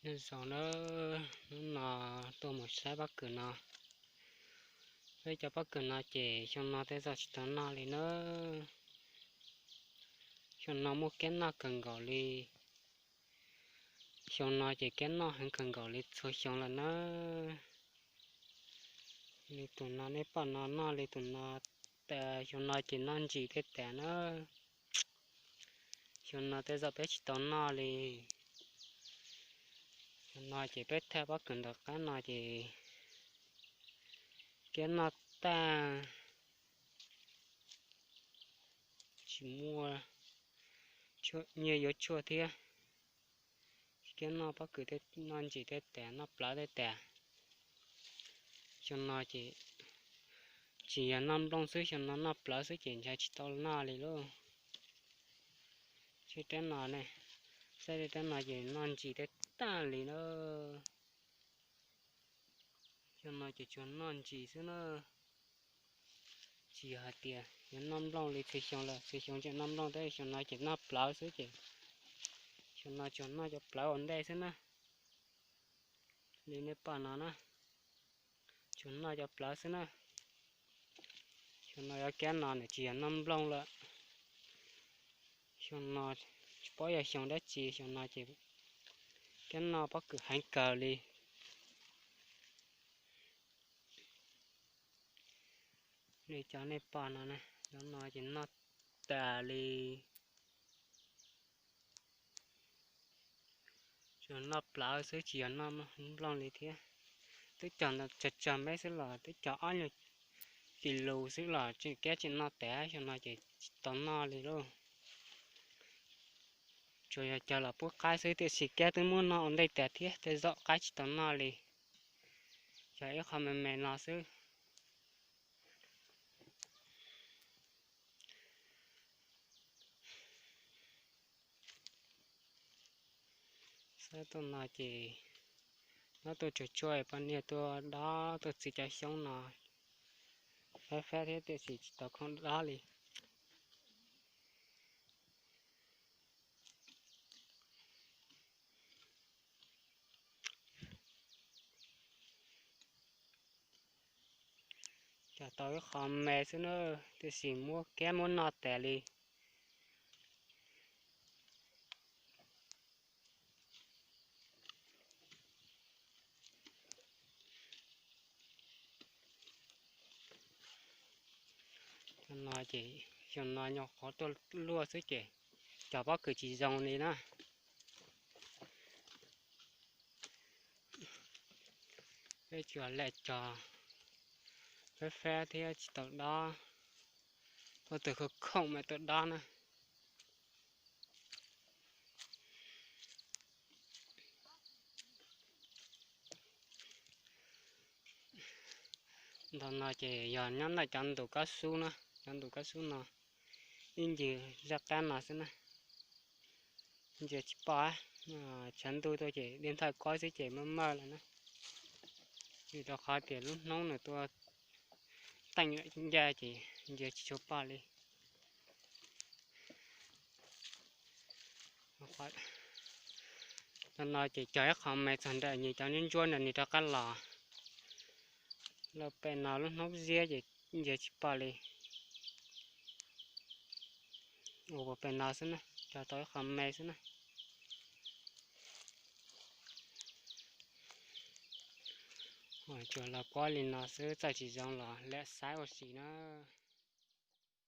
Nyob zoo nawb, hnub no tuaj mus saib pob kws no. Peb cov pob kws no ces xyoo no tej zaum tsis tau noj li nawb. Xyoo no muaj kiab noj kawg nkaus li. Xyoo no ces kiab noj heev kawg nkaus li txhua xyoo lawm nawb. Li tus no nej pom no noj li tus no, xyoo no ces noj ntsis tej tas na. Xyoo no tej zaum peb tsis tau noj li. Xyoo no ces peb thaj pob kws ntawm qab no ces kiab noj tag, tsis muaj nyiaj yuav tshuaj thiab. Kiab noj pob kws, noj ntsis tej tas, noj plawv tej tas. Xyoo no ces tsis yog noj nplooj xwb, xyoo no noj plawv xwb ces ntshai tsis tau noj li lauj. Saib rab no ne, saib rab no ces noj ntsis tej tag li na. Xyoo no ces tsuas noj ntsis xwb na. Tsis yog hais tias yog noj nplooj li txhua xyoo lawm, txhua xyoo tseem noj nplooj, tab xyoo no ces noj plawv xwb ces xyoo no tsuas noj cov plawv ua ntej xwb na. Li nej pom no na, tsuas noj cov plawv xwb na. Xyoo no yuav kiab no nws tsis yog noj nplooj lawm. Xyoo no tsis paub yog xyoo dab tsi, xyoo no ces kiab noj pob kws heev kawg li. Li cov nej pom no, cov no ces noj tas li. Tsuas noj plawv xwb tsis yog noj nplooj li thiab. Twb cog ntawd tsawg tsawg mev xwb los twb cog ob nyuag kis lus xwb los tseem kiab tseem noj tas, xyoo no ces tsis tau noj li lauj. Tsuas yog cog los pub qaib xwb tiam sis kiab twb muab noj ua ntej tas thiab, tej zaum qaib tsis tau noj li. Cog ib qho me me no xwb. Saib tuaj no ces nyob tuaj tsuag tsuag poj niam tuaj dob tuaj txiav cov xyoob no, fab fab thiab tiam sis tsis tau khoom dob li. Cog tau ib qho me xwb na, tiam sis muab kiab muab noj tas li. Cov no ces xyoo no nyuam qhuav tuaj luaj xwb ces cog pob kws tsis zoo li na. Peb tsuas lam cog fab fab thiab tsis tau dob, ua tus khoom khoom mas tuaj dob na. Ntawm no ces yog nyob ntawm cov ntus kab sub na, cov ntus kab sub no ib ncig zaj qab no xwb na. Ntsia tsis pom, tshav ntuj tuaj ces dib nthaij koib xwb ces maj maj lawm na. Vim rau qhov tias lub hnub nws tuaj teej ncaj ces ntsia tsis tshua pom li. Cov no ces cog ib qho me txog nram nyuag cov ntsuab ntsuab nram nws rov qab los. Lawm pem no lub hnub ziab ces ntsia tsis pom li. Ua pem no xwb na, cog tau ib qho me xwb na. Tsuas los pob li no xwb, txawj tsis zoo los lam saib ua si na.